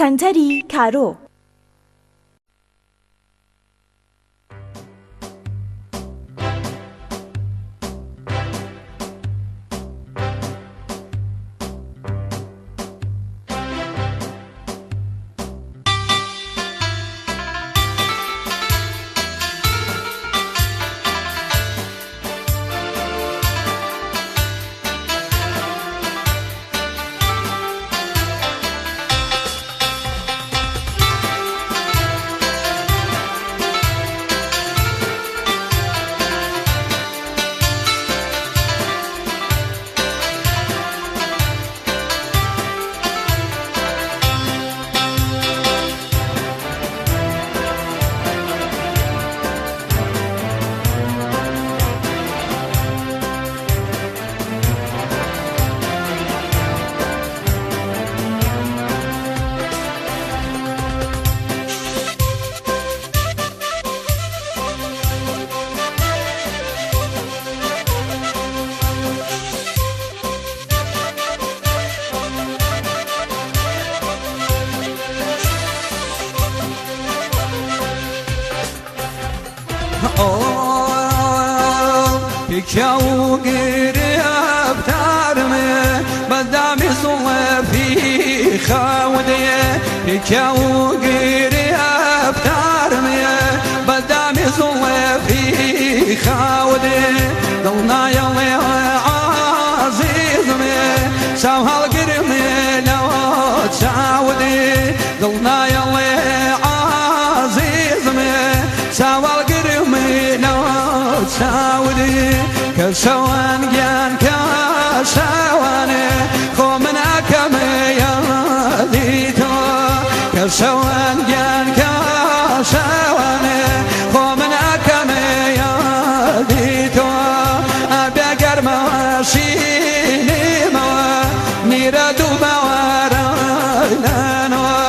سەنتەری کارۆ. پیاو گرفتارم بەدامی زوڵفی خاودێ پیاو گرفتارم بەدامی زوڵفی خاودێ دڵنایەڵێ عازیزم چاو هەڵگرم لەوە چاودێ دڵنایەڵێ عازیزم چاو هەڵگرم لەوە چاودێ کە شەوان گیان کە شەوانێ خۆ من ئەکەم یادی تۆ کە شەوان گیان کە شەوانێ خۆ من ئەکەم یادی تۆ ئەبێ گەرمەوە شینیمەوە نیرە دووبەوارانەوە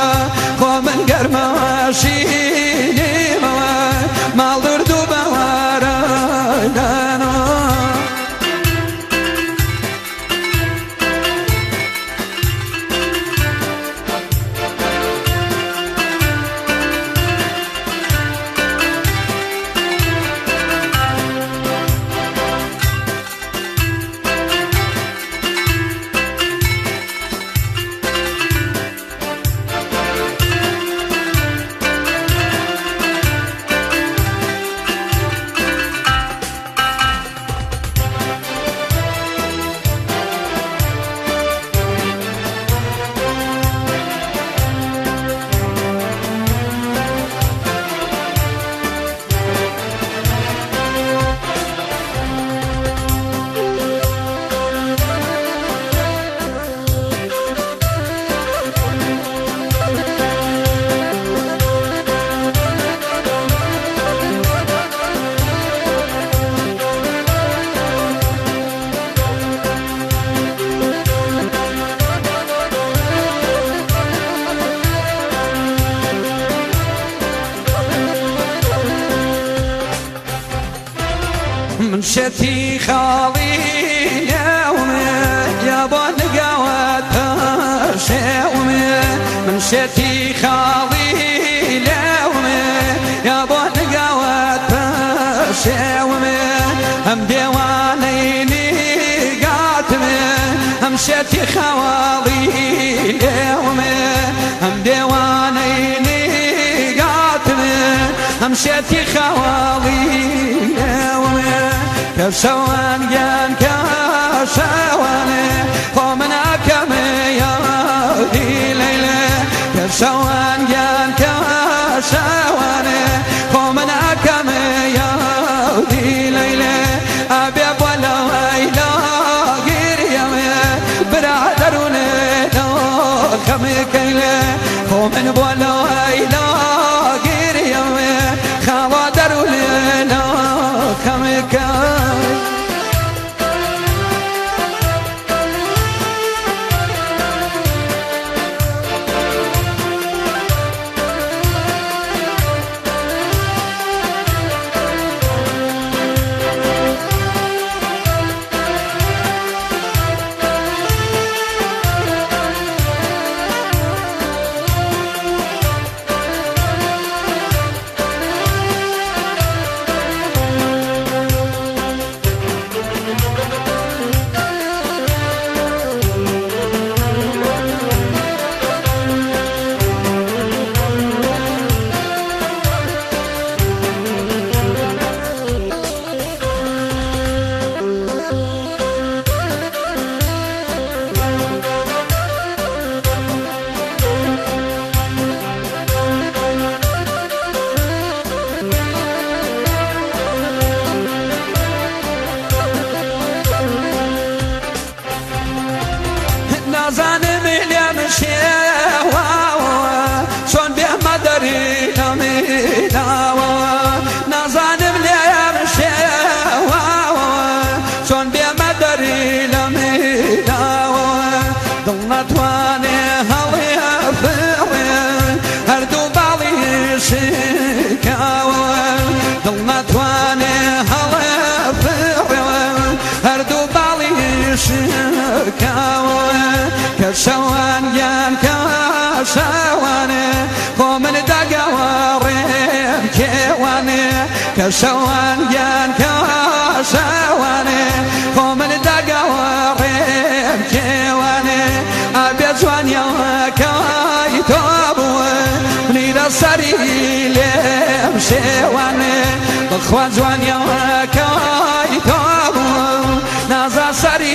خۆ من گەرمەوە شینیمەوە ماڵ دوور دووبەوارانەوە. من شتي خاڵی لێومێ یا بۆ نگاوە پەشێومێ من شتی خاڵی لێومێ یا بۆ نگاوە پەشێومێ هەم دێوانەی نیگاتمێ هەم شتی خەواڵی لێومێ هەم دێوانەی نیگاتمێ هەم شتی خەواڵی لێومێ کە شەوان گیان کە شەوانێ خۆ من ئەکەمێ یادی لەیلێ کە شەوان گیان کە شەوانێ خۆ من ئەکەمێ یادی لەیلێ ئەبێ بۆ لەوەی لاگیریەمێ برادەرونێ خەمێ کەیلێ خۆ من بۆ لەوەی لاگیریەمێ خاڵا دەرونێ خەمێ کەی. نازانم لێم شێواوە چۆن بێمە دەری لەمیداوە، نازانم لێم شێواوە چۆن بێمە دەری لەمیداوە. دڵ ناتوانێ هەڵێ فڕێ، هەردوو باڵی شکاوە. دڵ ناتوانێ هەڵێ فڕێ، هەردوو باڵی شکاوە. کە شەوان گیان کە شەوانێ، خۆ من دەگەوە ڕێم کێوانێ. کە شەوان گیان کە شەوانێ، خۆ من دەگەوە ڕێم کێوانێ. ئابێ جوانیەوە کای تۆ بووە، منی لە سەری لێم شێوانێ. بەخوا جوانیەوە کای تۆ بووە، نازا سەری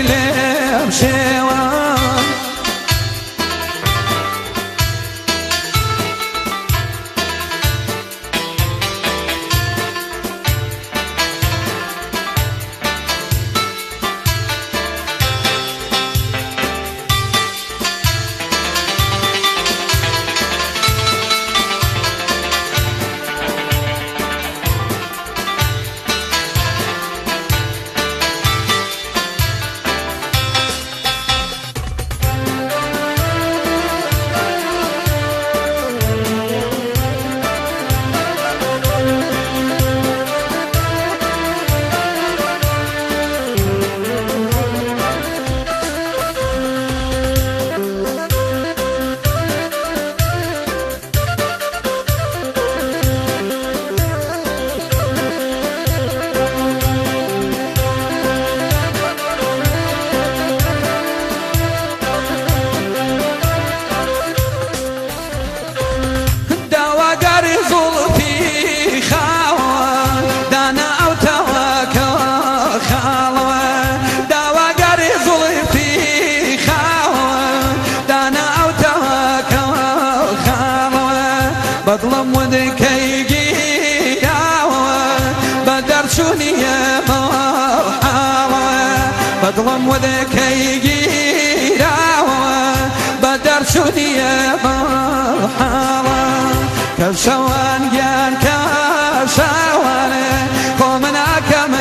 لێم شێوان. داواگاری زوڵفی خاوە، دانا ئەو تاواکە خاڵەوە. داواگاری زوڵفی خاوە، دانا ئەو تاواکە خاڵەوە. بەدڵم ودکەی گیراوە، بە دەرچوونیە حاڵەوە. بەدڵم ودکەی گیراوە، بە دەرچوونیە حاڵە. کە شەوان گیان کە شەوانێ، خۆ من ئەکەم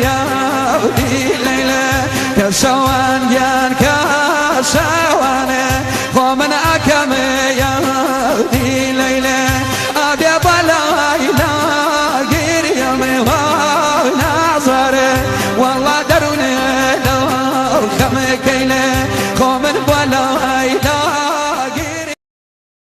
یاودی لەیلە. کە شەوان گیان کە شەوانێ.